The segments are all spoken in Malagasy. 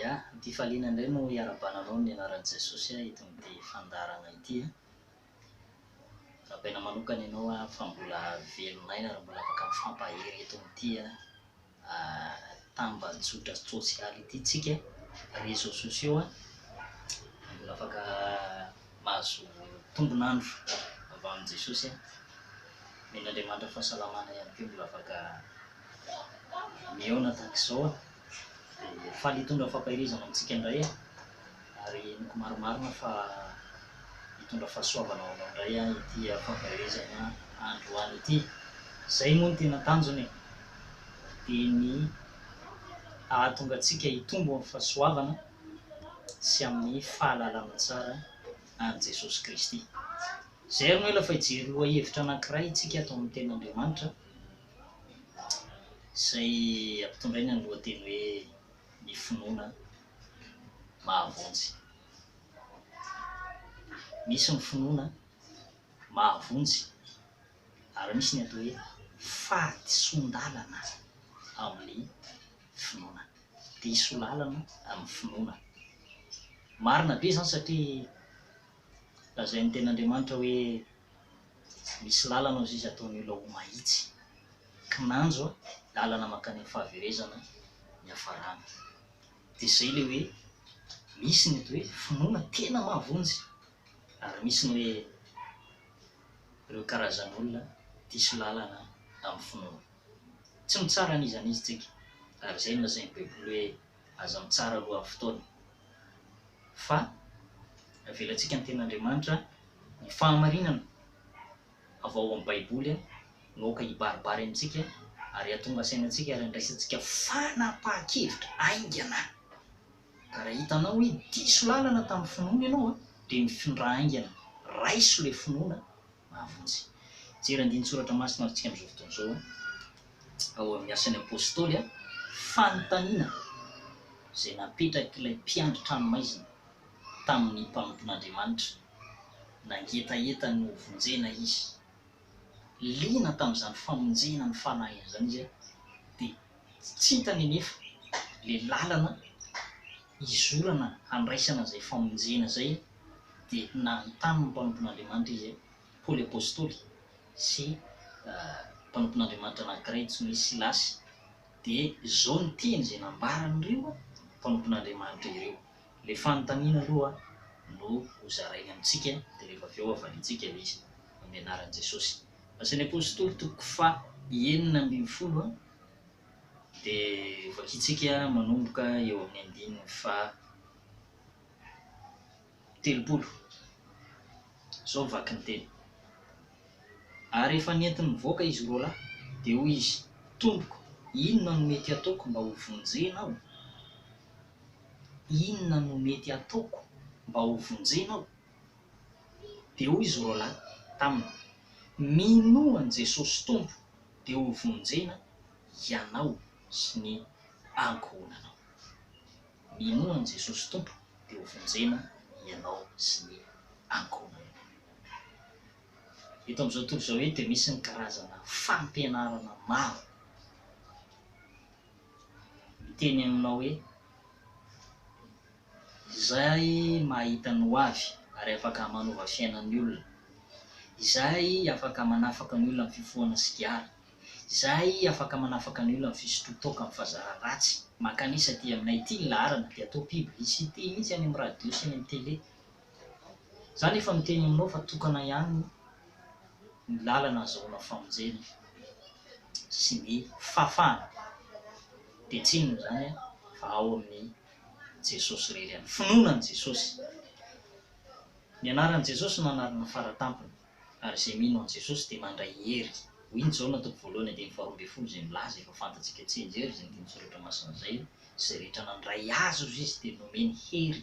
Ya, am-pifaliana indray no iarahabana anao ny anaran'i Jesosy eto amin'ity fandaharana ity. Arahabaina manokana ianao fa mbola velon'aina ary mbola afaka mifampahery eto amin'ity tambajotra sosialy ity tsika, réseaux sociaux, mbola afaka mahazo tombon'andro avy amin'i Jesosy. Omen'Andriamanitra fahasalamana ihany koa mbola afaka mihaona tahaka izao. Dia faly hitondra fampaherezana amintsika indray aho ary henoko marimarina fa hitondra fahasoavana ho anao indray ity fampaherezana androany ity. Izay moa no tena tanjona e! Dia ny hahatonga antsika hitombo amin'ny fahasoavana sy amin'ny fahalalana tsara an'i Jesosy Kristy. Izay ary no ela fa hijery lohahevitra anankiray isika ato amin'ny Tenin'Andriamanitra. Izay ampitondraina ny lohateny hoe Ny finoana mahavonjy. Misy ny finoana mahavonjy ary misy ny atao hoe fahadisoan-dalana amin'ny finoana. Diso lalana amin'ny finoana. Marina be izany satria lazain'ny Tenin'Andriamanitra hoe Misy lalana ozy izy ataon'ny olona ho mahitsy, kinanjo a, lalana mankany amin'ny fahaverezana niafarana. Dia izay ilay hoe misy ny atao hoe finoana tena mahavonjy ary misy ny hoe ireo karazan'olona diso lalana amin'ny finoana. Tsy mitsara an'iza n'iza tsika ary izay no lazain'ny baiboly hoe aza mitsara alohan'ny fotoana fa avelantsika ny tenin'Andriamanitra Ny fahamarinana avy ao amin'ny Baiboly no aoka hibaribary amintsika ary hahatonga saina antsika ary handraisantsika fanapahan-kevitra haingana. Ka raha hitanao hoe diso lalana tamin'ny finoana ianao dia mifindrà haingana, raiso ilay finoana mahavonjy. Hijery andinin-tsoratra masina ary isika amin'izao fotoana izao ao amin'ny Asan'ny Apostoly, fanontaniana izay napetrak'ilay mpiandry tranomaizina tamin'ny mpanompon'Andriamanitra. Nangetaheta ny hovonjena izy. Liana tamin'izany famonjena ny fanahiny izany izy, dia tsy hitany anefa ilay lalana hizorana handraisana izay famonjena izay, dia nanontany ny mpanompon'Andriamanitra izy, Paoly Apostoly sy mpanompon'Andriamanitra anankiray antsoina hoe Silasy, dia izao ny teny izay nambaran'ireo mpanompon'Andriamanitra ireo. Ilay fanontaniana aloha no ho zarainy amintsika dia rehefa avy eo havaliantsika ilay izy amin'ny anaran'i Jesosy. Asan'ny Apostoly toko faha 16 dia vakintsika manomboka eo amin'ny andininy faha 30. Izao ny vaky ny teny. Ary rehefa nentiny nivoaka izy roalahy, dia hoy izy, Tompoko, inona no mety hataoko mba hovonjena aho? Inona no mety hataoko mba ho vonjena aho? Dia hoy izy roalahy taminy, Minoa an'i Jesosy Tompo, dia ho vonjena ianao sy ny ankohonanao. Minoa an'i Jesosy Tompo, dia ho vonjena ianao sy ny ankohonanao. Eto amin'izao tontolo izao eto dia misy ny karazana fampianarana maro. Miteny aminao hoe, Izay mahita ny ho avy ary afaka manova fiainan'ny olona. Izay afaka manafaka ny olona amin'ny fifohana sigara. Izay afaka manafaka ny olona amin'ny fisotroan-toaka amin'ny fahazarana ratsy. Mankanesa aty aminay ity ny laharana dia atao publicité mihitsy any amin'ny radio sy any amin'ny télé. Za nefa miteny aminao fa tokana ihany ny lalana azahoana famonjena sy ny fahafahana dia tsy inona izany fa ao amin'i Jesosy irery ihany. Finoana an'i Jesosy. Ny anaran'i Jesosy no anarana faratampony ary izay mino an'i Jesosy dia mandray hery. Hoy ny Jaona toko voalohany andininy faharoambinifolo izay milaza efa fantatsika tsianjery izay andinin-tsoratra masina izay, izay rehetra nandray Azy hozy izy dia nomeny hery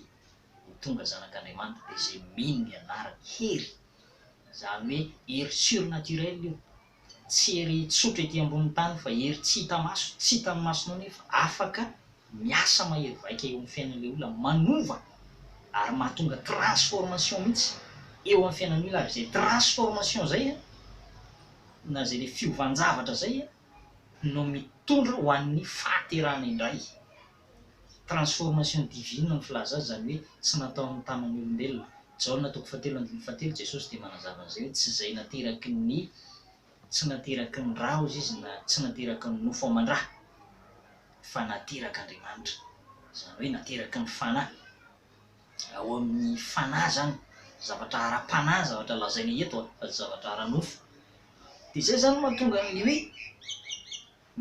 ho tonga zanak'Andriamanitra dia izay mino ny anarany. Hery. Izany hoe hery surnaturel io. Tsy hery tsotra ety ambonin'ny tany fa hery tsy hita maso, tsy hitan'ny masonao nefa afaka miasa mahery vaika eo amin'ny fiainan'ilay olona, manova ary mahatonga transformation mihitsy eo amin'ny fiainan'ny olona ary izay transformation izay na izay ilay fiovan-javatra izay no mitondra ho an'ny fahaterahana indray. Transformation divine ny filaza azy, izany hoe tsy nataon'ny tanan'ny olombelona. Jaona toko fahatelo andininy fahatelo, Jesosy dia manazava an'izay hoe tsy izay nateraky ny tsy nateraky ny ra hozy izy na tsy nateraky ny nofo aman-dra fa naterak'Andriamanitra. Izany hoe nateraky ny fanahy. Ao amin'ny fanahy izany, zavatra ara-panahy ny zavatra lazaina eto fa tsy zavatra ara-nofo. Dia izay izany no mahatonga an'ilay hoe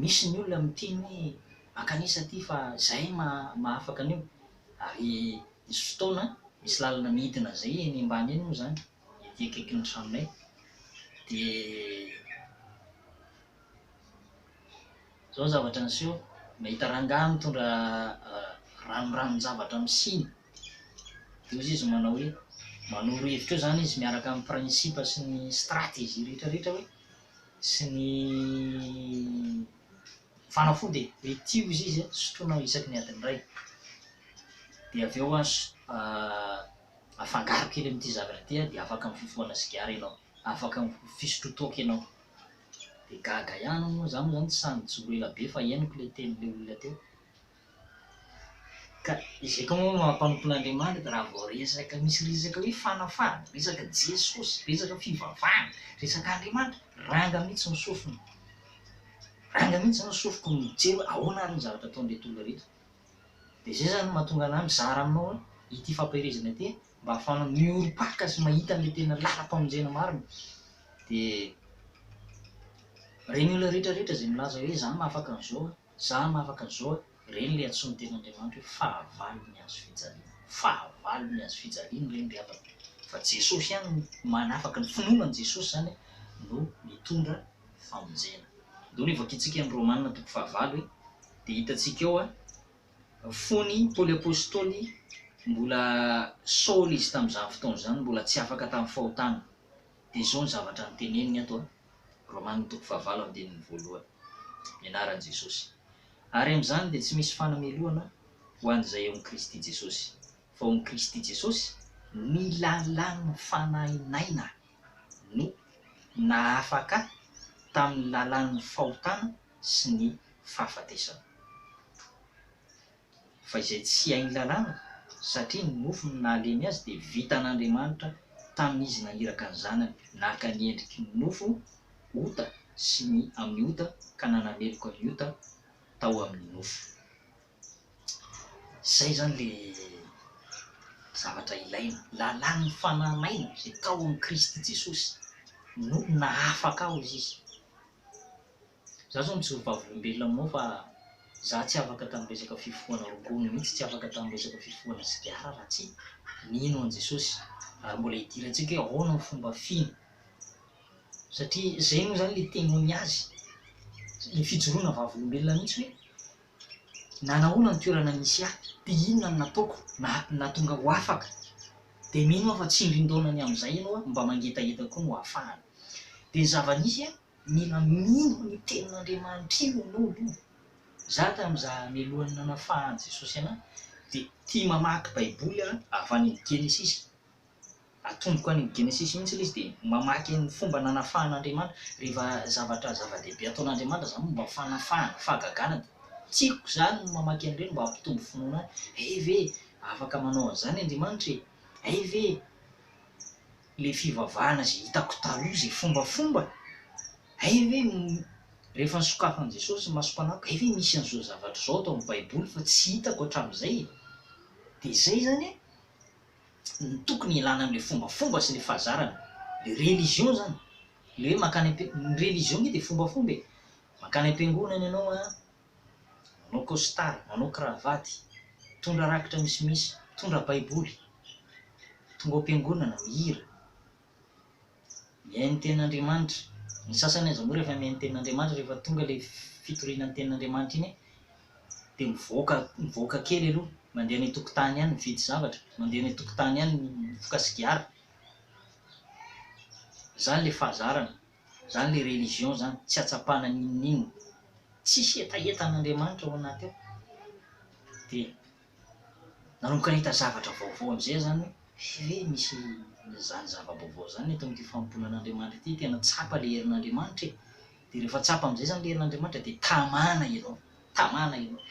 misy ny olona miteny hoe mankanesa aty fa izay mahafaka an'io. Ary nisy fotoana misy lalana midina izay eny ambany eny moa izany, ety akaikin'ny tranonay, dia izao ny zavatra niseho, nahita rangahy mitondra ranoranon-javatra amin'ny siny, dia hozy izy manao hoe, manoro hevitra eo izany izy miaraka amin'ny principe sy ny stratégie rehetra rehetra hoe, sy ny fanafody e, hoe ity hozy izy sotroina isaky ny adiny iray, dia avy eo afangaro kely amin'ity zavatra ity dia afaka amin'ny fifohana sigara ianao, afaka amin'ny fisotroan-toaka ianao. Dia gaga ihany aho moa, za moa zany tsy sahy nijoro ela be fa henoko ilay tenin'ilay olona teo. Ka izay koa moa maha mpanompon'Andriamanitra raha vao resaka misy resaka hoe fanafahana, resaka Jesosy, resaka fivavahana, resaka Andriamanitra, ranga mihitsy ny sofina. Ranga mihitsy ny sofiko mijery hoe ahoana ary ny zavatra ataon'ireto olona ireto. Dia izay izany no mahatonga anah mizara aminao hoe ity fampaherezana ity mba ahafahanao miorim-paka sy mahita an'ilay tena lalam-pamonjena marina. Dia ireny olona rehetra rehetra izay milaza hoe izaho mahafaka an'izao an, izaho mahafaka an'izao an, ireny ilay antsoin'ny tenin'Andriamanitra hoe fahavalon'ny hazo fijaliana. Fahavalon'ny hazo fijaliana ireny ry havana. Fa Jesosy ihany no manafaka, ny finoana an'i Jesosy izany no mitondra famonjena. Ndao aloha vakintsika ny Romana toko fahavalo e. Dia hitantsika eo fony Paoly Apostoly mbola Saoly izy tamin'izany fotoana izany, mbola tsy afaka tamin'ny fahotana. Dia izao ny zavatra noteneniny ato, Romana toko fahavalo andininy voalohany, Ny anaran'i Jesosy. Ary amin'izany dia tsy misy fanamelohana ho an'izay ao amin'i Kristy Jesosy. Fa ao amin'i Kristy Jesosy, ny lalàn'ny fanahin'aina no nahafaka ahy tamin'ny lalàn'ny fahotana sy ny fahafatesana. Fa izay tsy hain'ny lalàna, satria ny nofo no nahalemy azy, dia vitan'Andriamanitra tamin'Izy naniraka ny Zanany, naka ny endriky ny nofo ota sy ny amin'ny ota ka nanameloka ny ota tao amin'ny nofo. Izay izany ilay zavatra ilaina. Lalàn'ny fanan'aina izay tao amin'i Kristy Jesosy no nahafaka ahy, hoy izy. Za zao mijoro vavolombelona aminao fa za tsy afaka tamin'ny resaka fifohana rongony mihitsy, tsy afaka tamin'ny resaka fifohana sigara raha tsy nino an'i Jesosy. Ary mbola hidirantsika hoe ahoana ny fomba fino. Satria zay moa zany le témoignage, le fijoroana vavolombelona mihitsy hoe nanahoana ny toerana nisy ahy, dia inona no nataoko nahatonga ho afaka. Dia mino aho fa tsindrin-daona ny amin'izay ianao mba mangetaheta koa ny ho afahana. Dia ny zava-nisy an, Mila mino an'io tenin'Andriamanitra io ianao aloha. Za tamin'iza mialohan'ny nanafahan'i Jesosy anah dia tia mamaky baiboly aho avy any amin'ny Genesisy. Atomboko any amin'ny Genesisy mihitsy ilay izy dia mamaky ny fomba nanafahan'Andriamanitra. Rehefa zavatra zava-dehibe ataon'Andriamanitra zany momba ny fanafahana, fahagagana dia tiako zany ny mamaky an'ireny mba hampitombo finoana ahy. Hay ve afaka manao an'izany Andriamanitra e? Hay ve le fivavahana izay hitako taloha izay fombafomba, hay ve rehefa nosokafan'i Jesosy ny masom-panahiko, hay ve misy an'izao zavatra izao ato amin'ny baiboly fa tsy hitako hatramin'izay e! Dia izay izany no tokony hialana amin'ilay fombafomba sy ilay fahazarana, le religion izany, le hoe mankany am-piangonana, ny religion nge dia fombafomba e! Mankany am-piangonana ianao an, manao costard, manao kravaty, mitondra rakitra misimisy, mitondra baiboly, tonga ao am-piangonana, mihira, mihaino ny tenin'Andriamanitra. Ny sasany aza moa rehefa mihaino ny tenin'Andriamanitra, rehefa tonga ilay fitoriana ny tenin'Andriamanitra iny dia mivoaka mivoaka kely aloha, mandeha any an-tokotany any mividy zavatra, mandeha any an-tokotany any mifoka sigara. Izany ilay fahazarana. Zany le religion zany, tsy atsapana n'inon'inona, tsisy hetaheta an'Andriamanitra ao anaty ao. Dia nanomboka nahita zavatra vaovao amin'izay aho zany hoe, hay ve misy izany zava-baovao izany eto amin'ity fanompoana an'Andriamanitra ity, tena tsapa le herin'Andriamanitra e! Dia rehefa tsapa amin'izay zany le herin'Andriamanitra dia tamana ianao, tamana ianao.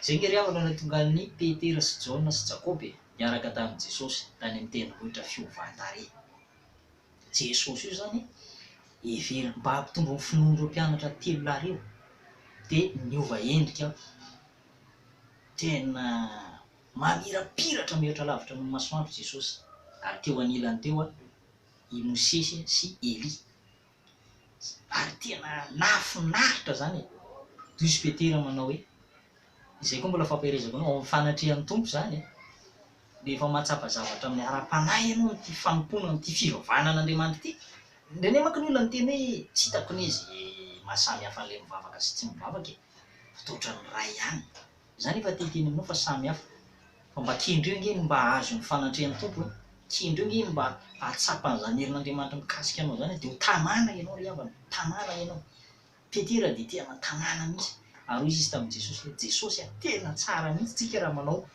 Izay nge ry havana no nahatonga an'i Petera sy Jaona sy Jakoba e, niaraka tamin'i Jesosy tany amin'ny tendrombohitra fiovan-tarehy. Jesosy io izany heveriny mba hampitombo ny finoan'ireo mpianatra telolahy ireo dia niova endrika tena mamirapiratra mihoatra lavitra noho ny masoandro Jesosy ary teo anilany teo i Mosesy sy Elia. Ary tena nahafinaritra izany e! Toy izy Petera manao hoe, izay koa mbola fampaherezako anao, ao amin'ny fanatrehan'ny Tompo izany e! Rehefa mahatsapa zavatra amin'ny ara-panahy ianao amin'ity fanompoana, amin'ity fivavahana an'Andriamanitra ity, indraindray manko ny olona miteny hoe tsy hitako anie izay maha samy hafa an'ilay mivavaka sy tsy mivavaka e! Fa toa ohatran'ny iray ihany. Za nefa te hiteny aminao fa samy hafa. Fa mba kendreo ange ny mba hahazo ny fanatrehan'ny Tompo e! Kendreo ange ny mba hahatsapa an'izany herin'Andriamanitra mikasika anao izany e! Dia ho tamana ianao ry havana, tamana ianao. Petera dia tena tamana mihitsy. Ary hoy izy tamin'i Jesosy hoe, Jesosy a, tena tsara mihitsy tsika raha manao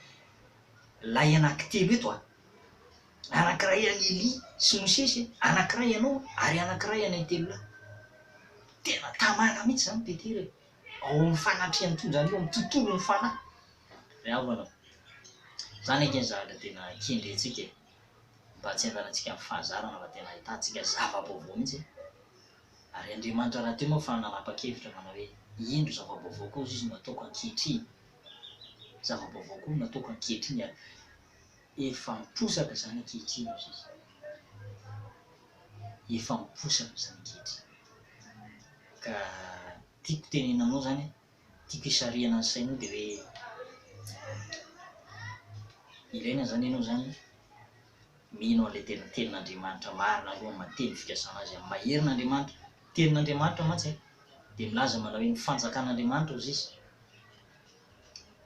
lay anankitelo eto a! Anankiray an'i Elia sy Mosesy, anankiray anao ary anankiray anay telo lahy. Tena tamana mihitsy izany Petera e! Ao amin'ny fanatrehan'ny Tompo, izany hoe ao amin'ny tontolon'ny fanahy. Ry havana, izany ange ny zavatra tena kendrentsika e! Mba tsy handalantsika amin'ny fahazarana fa tena ahitantsika zava-baovao mihitsy e! Ary Andriamanitra rahateo moa fa nanapa-kevitra manao hoe, Indro zava-baovao koa hozy izy no ataoko ankehitriny. Zava-baovao koa no ataoko ankehitriny ary efa miposaka izany ankehitriny hozy izy. Efa miposaka izany ankehitriny. Ka tiako tenenina aminao izany, tiako hisarihana ny sainao dia hoe ilaina izany ianao izany mino an'ilay tena tenin'Andriamanitra marina aloha amin'ny maha teny fikasana azy, amin'ny maha herin'Andriamanitra. Tenin'Andriamanitra mantsy dia milaza manao hoe ny fanjakan'Andriamanitra hozy izy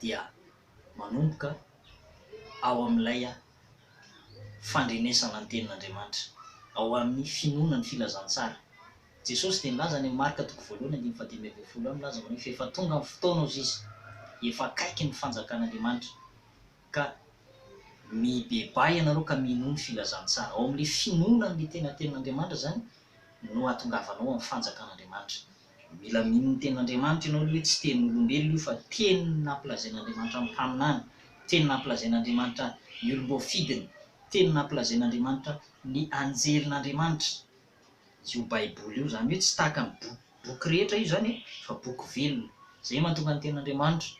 dia manomboka ao amin'ilay fandrenesana ny tenin'Andriamanitra, ao amin'ny finoana ny filazantsara. Jesosy dia nilaza any amin'ny Marka toko voalohany andininy fahadimy ambin'ny folo any milaza manao hoe fa efa tonga ny fotoana hozy izy, efa akaiky ny fanjakan'Andriamanitra ka mibebaha ianareo ka minoa ny filazantsara. Ao amin'ilay finoana an'ilay tena tenin'Andriamanitra izany no hahatongavanao amin'ny fanjakan'Andriamanitra. Mila mino ny tenin'Andriamanitra ianao aloha hoe tsy tenin'olombelona io fa teny nampilazain'Andriamanitra ny mpaminany, teny nampilazain'Andriamanitra ny olom-boafidiny, teny nampilazain'Andriamanitra ny anjelin'Andriamanitra. Io baiboly io, izany hoe tsy tahaka ny boky rehetra io izany e, fa boky velona. Izay mahatonga ny tenin'Andriamanitra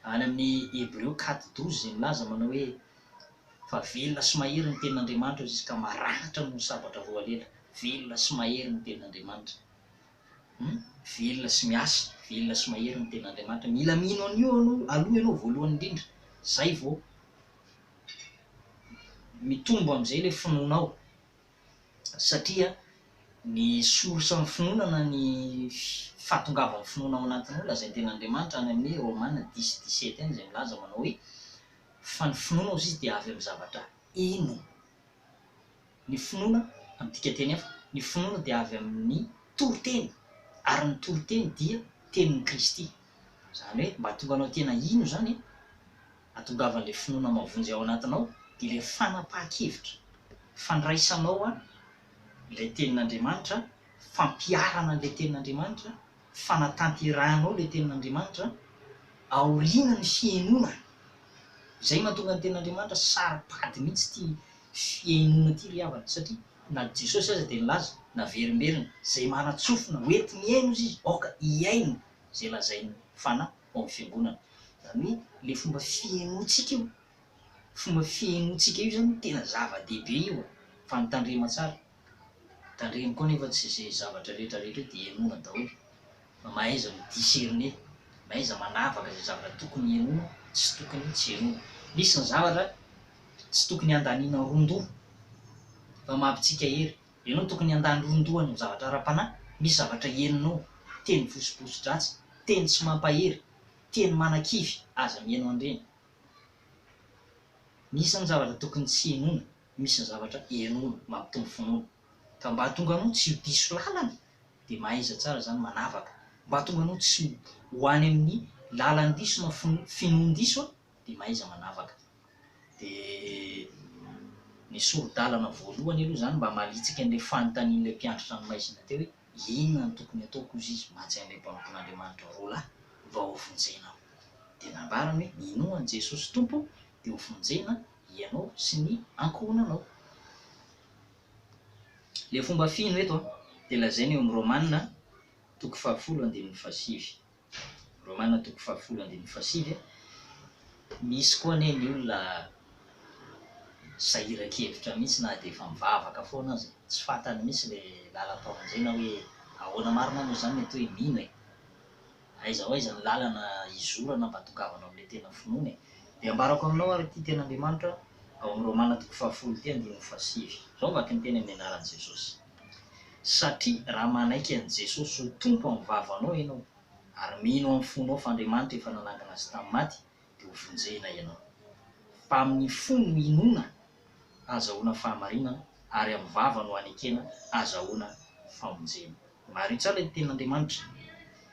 any amin'ny Hebreo 4:12 izay milaza manao hoe fa velona sy mahery ny tenin'Andriamanitra hozy izy ka maranitra noho ny sabatra roa lela. Velona sy mahery ny tenin'Andriamanitra. Hum, velona sy miasa, velona sy mahery ny tenin'Andriamanitra. Mila mino an'io aloha ianao voalohany indrindra, izay vao mitombo amin'izay ilay finoanao. Satria ny source ny finoana na ny fahatongavan'ny finoana ao anatinao lazain'ny tenin'Andriamanitra any amin'ny Romana dix dix-sept any izay milaza manao hoe fa ny finoana hozy izy dia avy amin'ny zavatra heno. Ny finoana, amin'ny dikanteny hafa, ny finoana dia avy amin'ny toriteny ary ny toriteny dia tenin'i Kristy. Izany hoe mba hahatonga anao tena hino izany hahatongavan'ilay finoana mahavonjy ao anatinao dia ilay fanapahan-kevitra, fandraisanao ilay tenin'Andriamanitra, fampiharana an'ilay tenin'Andriamanitra, fanatanterahanao ilay tenin'Andriamanitra aorianan'ny fihainoana. Izay mahatonga ny tenin'Andriamanitra saro-pady mihitsy ity fihainoana ity ry havana satria na Jesosy aza dia nilaza, naverimberina, izay manan-tsofina ho enti-mihaino izy, aoka hihaino izay lazain'ny Fanahy. ao amin'ny fiangonana. Izany hoe ilay fomba fihainoantsika io, fomba fihainoantsika io izany tena zava-dehibe io e! Fa mitandrema tsara. Tandremo koa nefa tsy izay zavatra rehetra rehetra io dia henoina daholo fa mahaiza mi-discerner, mahaiza manavaka izay zavatra tokony henoina sy tokony tsy henoina. Misy ny zavatra tsy tokony handaniana ron-doha fa mampitsika hery. Ianao tokony handany ron-doha any amin'ny zavatra ara-panahy, misy zavatra henonao, teny vosoboso-dratsy, teny tsy mampahery, teny manakivy, aza mihaino an'ireny. Misy ny zavatra tokony tsy henoina, misy ny zavatra henoina, mampitombo finoana. Ka mba hahatonga anao tsy ho diso lalana dia mahaiza tsara izany manavaka. Mba hahatonga anao tsy ho any amin'ny lalan-diso na finoan-diso dia mahaiza manavaka. Dia ny sori-dalana voalohany aloha izany mba hamaliantsika an'ilay fanontanian'ilay mpiandry tranomaizina teo hoe inona no tokony hataoko hozy izy mantsy an'ilay mpanompon'Andriamanitra roa lahy mba hovonjena aho. Dia nambarany hoe, Minoa an'i Jesosy Tompo, dia hovonjena ianao sy ny ankohonanao. Ilay fomba fino eto dia lazaina eo amin'ny Romana toko fahafolo andininy fahasivy. Romana toko fahafolo andininy fahasivy, Misy koa anie ny olona sahiran-kevitra mihitsy na dia efa mivavaka foana aza e! Tsy fantany mihitsy ilay lalam-pamonjena hoe ahoana marina moa izany ny atao hoe mino e! Aiza ho aiza ny lalana hizorana mba hatongavana amin'ilay tena finoana e! Dia ambarako aminao ary ity tenin'Andriamanitra ao amin'ny Romana toko fahafolo ity andininy fahasivy. Izao no vaky ny teny amin'ny anaran'i Jesosy. Satria raha manaiky an'i Jesosy ho Tompo amin'ny vavanao ianao, ary mino amin'ny fonao fa Andriamanitra efa nanangana Azy tamin'ny maty, dia hovonjena ianao. Fa amin'ny fo no inoana ahazahoana fahamarinana, ary amin'ny vava no anekena ahazahoana famonjena. Mariho tsara ilay tenin'Andriamanitra,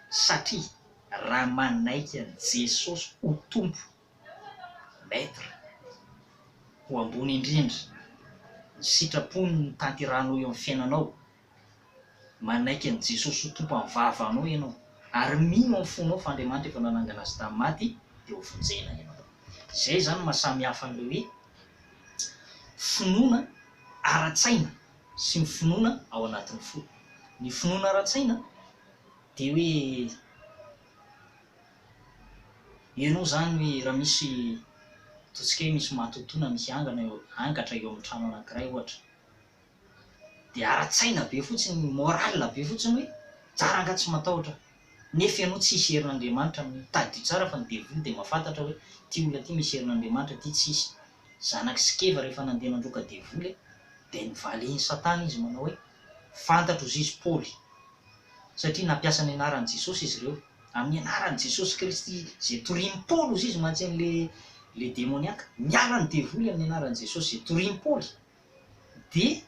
satria raha manaiky an'i Jesosy ho Tompo, Maître, ho ambony indrindra, ny sitrapony no tanterahinao eo amin'ny fiainanao, manaiky an'i Jesosy ho Tompo amin'ny vavanao ianao, ary mino amin'ny fonao fa Andriamanitra efa nanangana Azy tamin'ny maty, dia ho vonjena ianao. Izay izany no maha samy hafa an'ilay hoe finoana ara-tsaina sy ny finoana ao anatin'ny fo. Ny finoana ara-tsaina dia hoe ianao izany hoe raha misy, ataontsika hoe misy matotoa na misy angana eo, angatra eo amin'ny trano anankiray ohatra, dia ara-tsaina be fotsiny, moral be fotsiny hoe za rangahy tsy matahotra, nefa ianao tsisy herin'Andriamanitra amin'io, tadidio tsara fa ny devoly dia mahafantatra hoe ity olona ity misy herin'Andriamanitra, ity tsisy. Zanak'i Skeva rehefa nandeha nandroaka devoly dia nivalian'i Satana izy manao hoe fantatro zizy Paoly satria nampiasa ny anaran'i Jesosy izy ireo, amin'ny anaran'i Jesosy Kristy izay torian'i Paoly hozy izy mantsy an'le le demoniaka, miala ny devoly amin'ny anaran'i Jesosy izay torian'i Paoly. Dia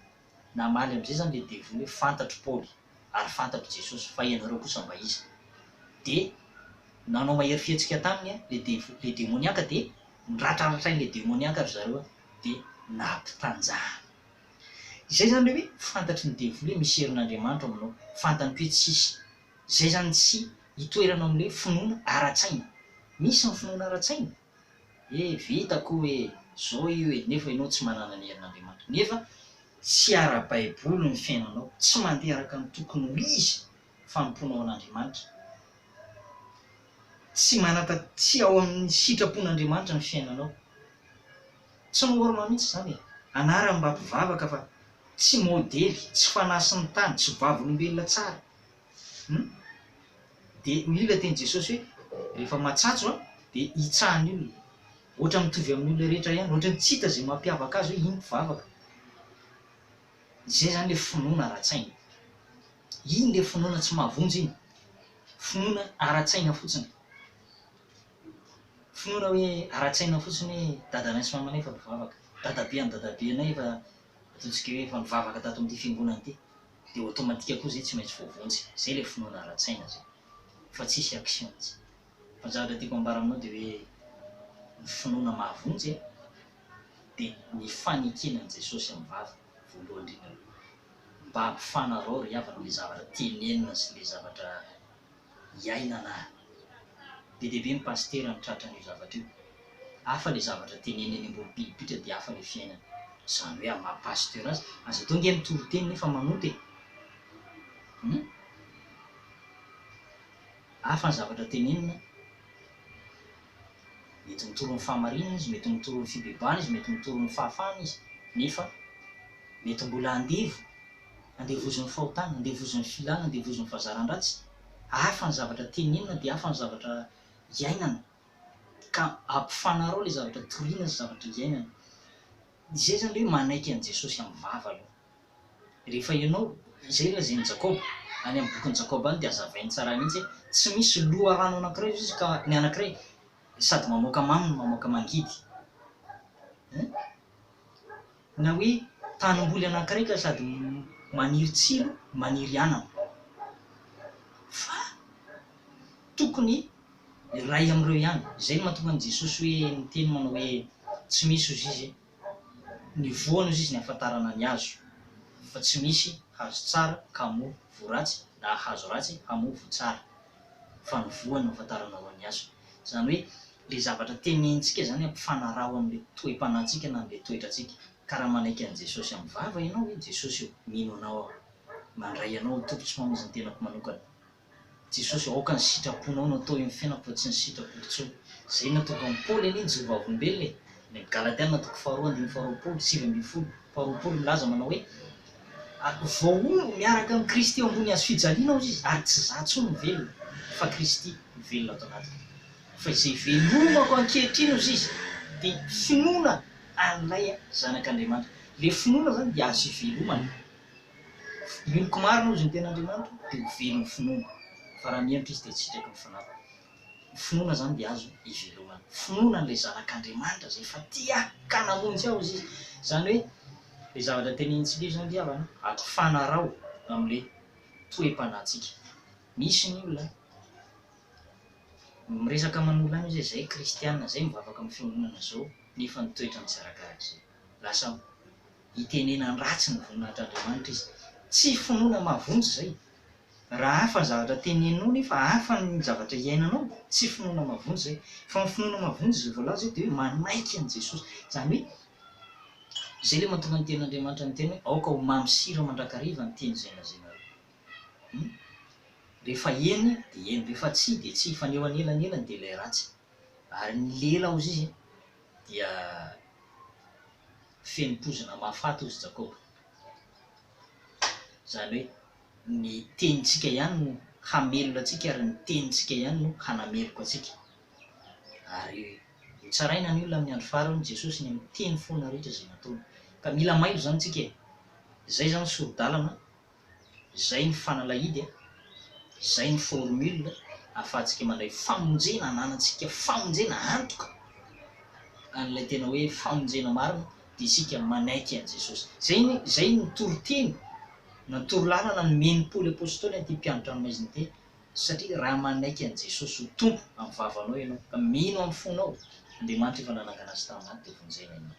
namaly amin'izay izany ilay devoly hoe, Fantatro Paoly, ary fantatro Jesosy, fa ianareo kosa mba iza? Dia nanao mahery fihetsika taminy ilay devoly, ilay demoniaka, dia noratraratrain'ilay demoniaka ry zareo, dia nampitanjahany. Izay izany ilay hoe fantatry ny devoly hoe misy herin'Andriamanitra ao aminao, fantany koa hoe tsisy. Izay izany tsy itoerana amin'ilay hoe finoana ara-tsaina. Misy ny finoana ara-tsaina. Eh vitako hoe zao io e, nefa ianao tsy manana ny herin'Andriamanitra. Nefa tsy ara-baiboly ny fiainanao, tsy mandeha araka ny tokony ho izy fanompoanao an'Andriamanitra. Tsy manata tsy ao amin'ny sitrapon'Andriamanitra ny fiainanao. Tsy norme mihitsy izany e. Anarany mba mpivavaka fa tsy modely, tsy fanasin'ny tany, tsy vavolombelona tsara. Hum? Dia io ilay tenin'i Jesosy hoe rehefa matsatso an, dia hitsahan'ny olona. Ohatra mitovy amin'ny olona rehetra ihany, ohatra ny tsy hita izay mampiavaka azy hoe iny mpivavaka. Izay izany ilay finoana ara-tsaina. Iny ilay finoana tsy mahavonjy iny. Finoana ara-tsaina fotsiny. Finoana hoe ara-tsaina fotsiny hoe dadanay sy mamanay efa mpivavaka. Dadabe an'i dadabenay efa ataontsika hoe efa nivavaka tato amin'ity fiangonana ity. Dia automatique koa zay tsy maintsy voavonjy. Zay ilay finoana ara-tsaina zay. Fa tsisy action mihitsy. Fa ny zavatra tiako ambara aminao dia hoe ny finoana mahavonjy a, dia ny fanekena an'i Jesosy amin'ny vava voalohany indrindra aloha. Mba ampifanarao ry havana ilay zavatra tenenina sy ilay zavatra iainana. Be dia be ny pasitera no tratran'io zavatra io. Hafa ilay zavatra tenenina eny ambony pilipitra dia hafa ilay fiainana. Izany hoe amin'ny maha pasteur azy, aza atao ange mitory teny nefa manota e! Hum? Hafa ny zavatra tenenina, mety mitory ny fahamarinana izy, mety mitory ny fibebahana izy, mety mitory ny fahafahana izy, nefa mety mbola andevo, andevozin'ny fahotana, andevozin'ny filana, andevozin'ny fahazaran-dratsy. Hafa ny zavatra tenenina dia hafa ny zavatra iainana. Ka ampifanarao ilay zavatra toriana sy zavatra iainana. Izay izany ilay hoe manaiky an'i Jesosy amin'ny vava aloha. Rehefa ianao, izay lazain'i Jakoba, any amin'ny bokin'i Jakoba any dia hazavainy tsara mihitsy hoe tsy misy loharano anankiray hozy izy ka ny anankiray sady mamoaka mamy no mamoaka mangidy. Hein? Na hoe tanimboly anankiray ka sady maniry tsilo maniry anana. Fa tokony iray amin'ireo ihany. Izay no mahatonga an'i Jesosy hoe niteny manao hoe tsy misy hozy izy ny voany hozy izy ny ahafantarana ny hazo fa tsy misy hazo tsara ka hamoa voa ratsy na hazo ratsy hamoa voa tsara fa ny voany no ahafantaranareo ny hazo. Izany hoe Ilay zavatra tenenintsika izany ampifanaraho amin'ilay toe-panahintsika na amin'ilay toetrantsika. Ka raha manaiky an'i Jesosy amin'ny vava ianao hoe, Jesosy ô, mino Anao aho. Mandray Anao ho Tompo sy Mpamonjy ny tenako manokana. Jesosy ô, aoka ny sitraponao no atao eo amin'ny fiainako fa tsy ny sitrapoko intsony. Izay no nataoko amin'i Paoly anie nijoro vavolombelona e! Any amin'ny Galatiana toko faharoa andininy faharoapolo, 19, faharoapolo milaza manao hoe, Voahombo miaraka amin'i Kristy eo ambony hazo fijaliana hozy izy, ary tsy izaho intsony no velona, fa Kristy no velona ato anatiko. Fa izay velomako ankehitriny hozy izy, dia finoana an'ilay Zanak'Andriamanitra. Ilay finoana izany dia azo ivelomana. Ny oloko marina hozy ny tenin'Andriamanitra dia ho velon'ny finoana, fa raha mihemotra izy dia tsy sitraky ny fanahy. Ny finoana izany dia azo ivelomana. Finoana an'ilay Zanak'Andriamanitra izay efa tia ahy ka namonjy ahy hozy izy. Izany hoe ilay zavatra tenenintsika io izany ry havana, ampifanaraho amin'ilay toe-panahintsika. Misy ny olona miresaka aman'olona any izy hoe izay kristiana, izay mivavaka amin'ny fiangonana izao, nefa ny toetrany tsy arakarak'izay. Lasa itenenany ratsy ny voninahitr'Andriamanitra izy. Tsy finoana mahavonjy izay. Raha hafa ny zavatra teneninao nefa hafa ny zavatra iainanao, tsy finoana mahavonjy izay. Fa ny finoana mahavonjy izay voalaza eto dia hoe manaiky an'i Jesosy. Izany hoe, izay ilay mahatonga ny tenin'Andriamanitra miteny hoe aoka ho mamy sira mandrakariva ny teny izay lazainareo. Hum. Rehefa eny dia eny, rehefa tsia dia tsia, fa ny eo anelanelany dia ilay ratsy. Ary ny lela hozy izy dia feno pozina mahafaty hozy Jakoba. Izany hoe ny tenintsika ihany no hamelona antsika ary ny tenintsika ihany no hanameloka antsika. Ary hotsaraina ny olona amin'ny andro farany hoy Jesosy ny amin'ny teny foana rehetra izay nataony. Ka mila mailo izany tsika e! Izay izany sori-dalana Izay ny fanalahidy a! Izay ny formule ahafahantsika mandray famonjena, ananantsika famonjena antoka an'ilay tena hoe famonjena marina dia isika manaiky an'i Jesosy. Izay ny izay ny toriteny na torolalana nomen'i Paoly Apostoly an'ity mpianatra ny maizina ity satria raha manaiky an'i Jesosy ho Tompo amin'ny vavanao ianao ka mino amin'ny fonao Andriamanitra efa nanangana azy tamin'ny maty dia vonjena ianao.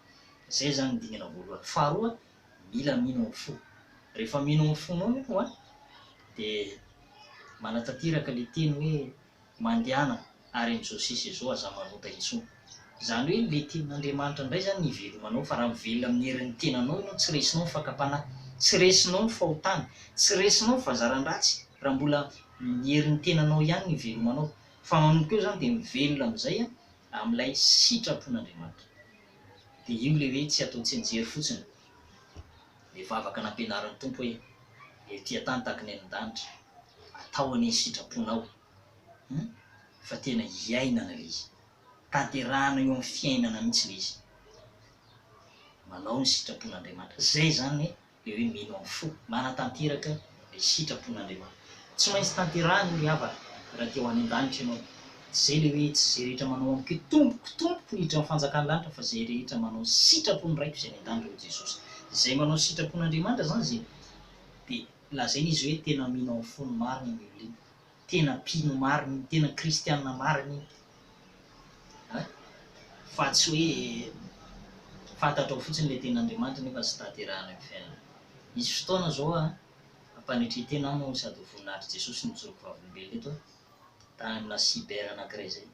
Izay izany ny dingana voalohany. Faharoa, mila mino amin'ny fo. Rehefa mino amin'ny fonao ianao an, dia manatanteraka ilay teny hoe mandehana ary amin'izao sisa izao aza manota intsony. Izany hoe ilay tenin'Andriamanitra indray izany no ivelomanao fa raha mivelona amin'ny herin'ny tenanao ianao tsy resinao ny fakam-panahy, tsy resinao ny fahotana, tsy resinao ny fahazaran-dratsy raha mbola ny herin'ny tenanao ihany no ivelomanao. Fa manomboka eo izany dia mivelona amin'izay amin'ilay sitrapon'Andriamanitra. Dia io ilay hoe tsy atao tsianjery fotsiny. Ilay vavaka nampianarin'ny Tompo hoe, Ety an-tany tahaka ny any an-danitra, atao anie ny sitraponao. Hum? Fa tena iainana ilay izy. Tanterahana eo amin'ny fiainana mihitsy ilay izy. Manao ny sitrapon'Andriamanitra. Izay izany Ilay hoe mino amin'ny fo, manatanteraka ilay sitrapon'Andriamanitra. Tsy maintsy tanterahina io ry havana raha te ho any an-danitra ianao. Tsy izay ilay hoe tsy izay rehetra manao amiko hoe Tompoko, Tompoko no hiditra amin'ny fanjakan'ny lanitra fa izay rehetra manao ny sitrapon'ny Raiko izay any an-danitra hoy Jesosy. Izay manao ny sitrapon'Andriamanitra izany izay dia lazaina izy hoe tena mino amin'ny fony marina iny olona iny. Tena mpino marina iny, tena kristiana marina iny. An! Fa tsy hoe fantatrao fotsiny ilay tenin'Andriamanitra nefa tsy tanterahina eo fiainana. Nisy fotoana izao an, am-panetren-tena aho moa sady ho voninahitr'i Jesosy no ijoroako vavolombelona eto an, tany amina cyber anankiray izay.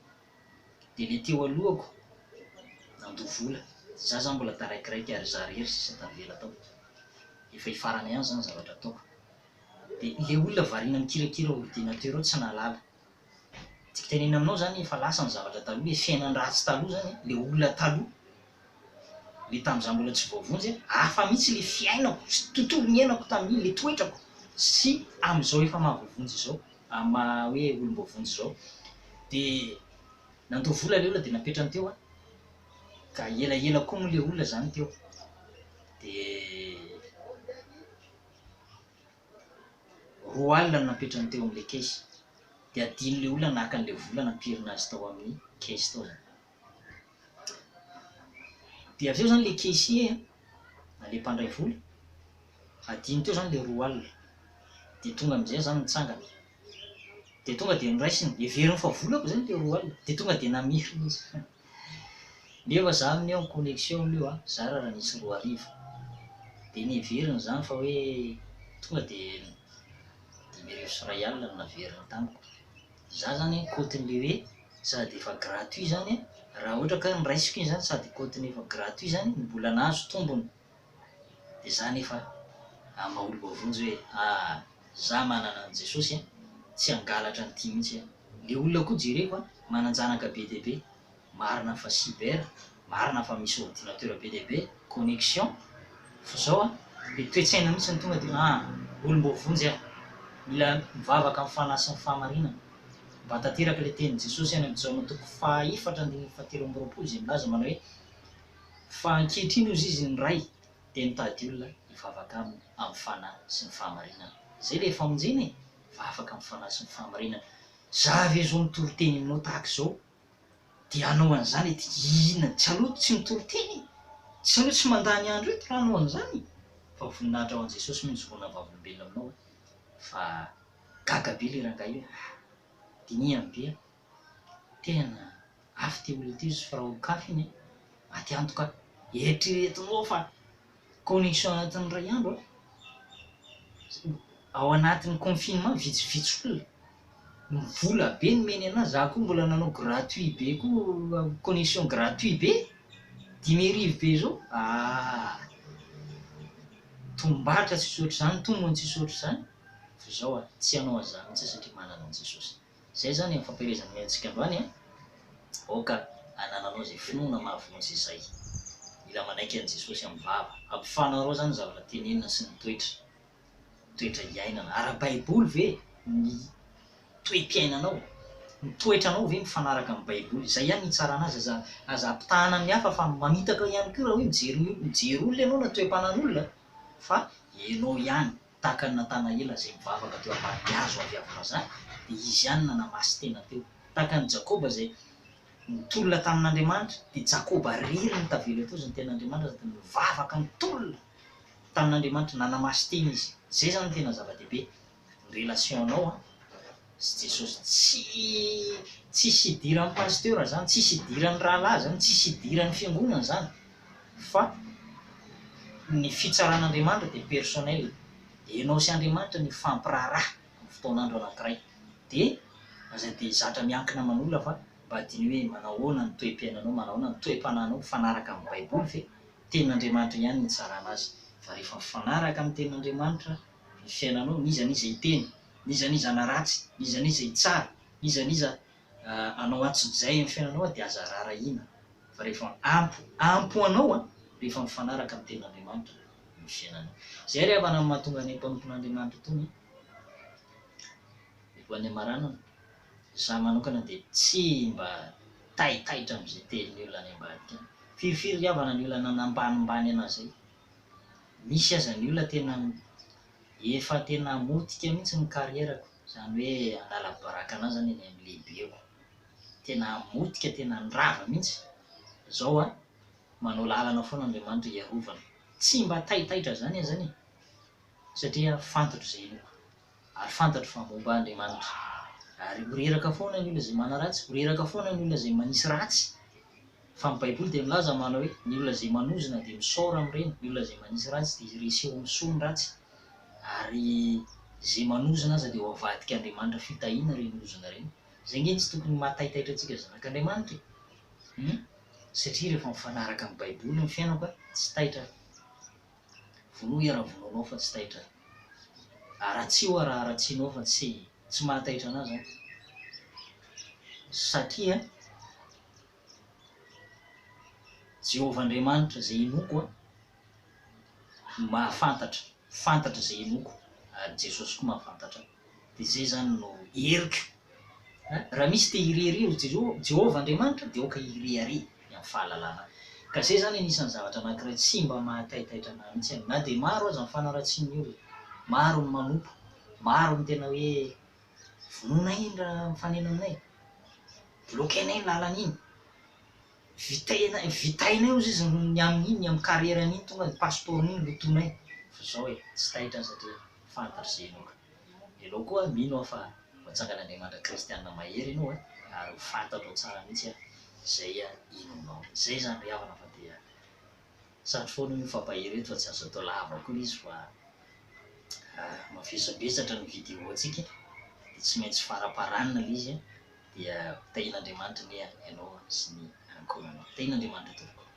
Dia ilay teo alohako nandoa vola, za zany mbola taraikiraiky ary za irery sisa tavela tao. Efa hifarana ihany izany ny zavatra ataoko. Dia ilay olona variana mikirakira ordinateur ao tsy nahalala. Tiako tenenina aminao zany efa lasa ny zavatra taloha, le fiainan-dratsy taloha zany, le olona taloha, le tamin'izaho mbola tsy voavonjy an, hafa mihitsy le fiainako sy tontolo niainako tamin'iny, le toetrako sy amin'izao efa maha voavonjy izao, amin'ny maha hoe olom-boavonjy izao. De nandoa vola le olona de napetrany teo an, ka elaela koa moa le olona zany teo, de. 20 no napetrany teo amin'ilay caisse dia adinon'ilay olona naka an'ilay vola nampirina azy tao amin'ny caisse tao zany. Dia avy eo zany ilay caissier na ilay mpandray vola, adino teo zany ilay 20 dia tonga amin'izay aho zany nitsangana dia tonga dia noraisiny, heveriny fa volako zany ilay 20 dia tonga dia namerina izy. Nefa za amin'io en connexion amin'io a, zara raha nisy 2000. Dia neveriny izany fa hoe tonga dia 1050 no naveriny tamiko. Za zany côte-n'le hoe. Sady efa gratuit zany an, raha ohatra ka noraisiko iny zany sady code-ny efa gratuit zany no mbola nahazo tombony. Dia za nefa amin'ny maha olom-boavonjy hoe ah za manana an'i Jesosy an, tsy hangalatra an'ity mihitsy aho. Le olona koa jereko an, manan-janaka be dia be, marina fa cyber, marina fa misy ordinateur be dia be, connexion, fa zao an, le toe-tsaina mihitsy no tonga dia ah olom-boavonjy aho, mila mivavaka amin'ny fanahy sy ny fahamarinana. Mba tanteraka ilay tenin'i Jesosy any amin'ny Jaona toko fahaefatra andininy fahatelo amby 20 izay milaza manao hoe, Fa ankehitriny hozy izy ny Ray dia mitady olona hivavaka aminy amin'ny fanahy sy ny fahamarinana. Izay ilay famonjena e! Vavaka amin'ny fanahy sy ny fahamarinana. Za ve zao mitory teny aminao tahaka izao dia hanao an'izany ety inona? Tsy aleo tsy mitory teny e! Tsy aleo tsy mandany andro eto raha hanao an'izany e! Fa voninahitra ho an'i Jesosy moa nijoroana vavolombelona aminao e! Fa Gaga be le rangahy hoe ah! Dinihany be ah! Tena afo ty olona ty izy fa raha olon-kafa iny eh! Maty antoka ah! Eritreretinao fa connexion anatin'ny iray andro ah! Ao anatin'ny confinement vitsivitsy olona, ny vola be nomeny anah, za koa mbola nanao gratuit be koa connexion gratuit be, 5000 be zao, ah! Tombatra tsisy ohatr'izany, tombony tsisy ohatr'izany. Fa izao a, tsy hanao an'izany mihitsy aho satria manana an'i Jesosy. Izay izany ny fampielezana omena antsika androany a! Aoka hanananao izay finoana mahavonjy izay. Mila manaiky an'i Jesosy amin'ny vava. Ampifanarao izany ny zavatra tenenina sy ny toetra, toetra iainana. Ara-baiboly ve ny toe-piainanao? Ny toetranao ve mifanaraka amin'ny Baiboly? Izay ihany ny hitsarana azy. Aza aza ampitahana amin'ny hafa fa mamitaka ihany koa raha hoe mijery ny mijery olona ianao na toe-panan'olona fa ianao ihany. Tahaka an'i Natanaela izay nivavaka teo ambany hazo aviavy vazaha, dia izy ihany nanamasy-tena teo. Tahaka an'i Jakoba izay nitolona tamin'Andriamanitra, dia Jakoba irery no tavela teo izay niteny an'Andriamanitra sady nivavaka nitolona tamin'Andriamanitra, nanamasy-tena izy. Izay izany no tena zava-dehibe, ny relation-nao sy Jesosy. Tsy tsisy idiran'ny pasteur izany, tsisy idiran'ny rahalahy izany, tsisy idiran'ny fiangonana izany. Fa ny fitsaran'Andriamanitra dia personnel, enao sy Andriamanitra no hifampiraharaha amin'ny fotoan'andro anankiray. Dia aza dia zatra miankina aman'olona fa mba diniho hoe manahoana ny toe-piainanao, manahoana ny toe-panahinao, mifanaraka amin'ny baiboly ve? Tenin'Andriamanitra ihany no hitsarana azy. Fa rehefa mifanaraka amin'ny tenin'Andriamanitra ny fiainanao, n'iza n'iza hiteny, n'iza n'iza hanaratsy, n'iza n'iza hitsara, n'iza n'iza hanao antsojay amin'ny fiainanao dia aza raharahiana fa rehefa ampy ampy ho anao an, rehefa mifanaraka amin'ny tenin'Andriamanitra ny fiainanao. Izay ry havana no mahatonga ny mpanompon'Andriamanitra itony ho any amaranana. Izaho manokana dia tsy mba taitaitra amin'izay tenin'ny olona any ambadika any. Firifiry ry havana ny olona nanambanimbany anah izay. Misy aza ny olona tena efa tena motika mihitsy ny carrière-ko, izany hoe hanala baraka anah izany eny amin'ny lehibeko. Tena motika, tena nirava mihitsy. Zao an, manao lalana foana Andriamanitra hiarovana. Tsy mba taitaitra zany aho zany e! Satria fantatro izay inoako. Ary fantatro fa momba ahy Andriamanitra. Ary ho reraka foana ny olona izay manaratsy, ho reraka foana ny olona izay manisy ratsy. Fa ny Baiboly dia milaza manao hoe, ny olona izay manozona dia misaora amin'ireny, ny olona izay manisy ratsy dia reseho amin'ny soa ny ratsy. Ary izay manozona aza dia ho avadik'Andriamanitra fitahiana ireny ozona ireny. Izay ange no tsy tokony mahataitaitra antsika zanak'Andriamanitra e! Hum? Satria rehefa mifanaraka amin'ny Baiboly ny fiainako a, tsy taitra aho. Vonoy aho raha vonoinao fa tsy taitra aho. Aratsio aho raha aratsianao fa tsy tsy mahataitra anah izany. Satria Jehovah Andriamanitra izay inoako a, no mahafantatra, fantatra izay inoako ary Jesosy koa mahafantatra ahy. Dia izay izany no heriko. Raha misy te hirehareha ho Jehovah Andriamanitra dia aoka hirehareha ny amin'ny fahalalana ahy. Ka izay izany anisan'ny zavatra anankiray tsy mba mahataitaitra anah mihitsy na dia maro aza ny fanaratsian'ny olona, maro ny manompo, maro ny tena hoe vonoinay iny raha mifanena aminay, bloquer-nay ny lalana iny. Vitaina vitainay ozy izy ny amin'iny ny amin'ny carrière-ny iny tonga ny passeport-ny iny lotoinay fa zao e tsy taitra satria fantatro izay inoako. Ianao koa mino aho fa ho atsangan'Andriamanitra kristiana mahery ianao e ary ho fantatrao tsara mihitsy izay inoanao. Izay izany ry havana fa dia satry foana io mifampahery eto fa tsy azo atao lava koa ilay izy fa mavesabesatra ny vidéo antsika dia tsy maintsy faraparanina ilay izy. Dia tahian'Andriamanitra anie ianao sy ny ankohonanao. Tahian'Andriamanitra tompoko.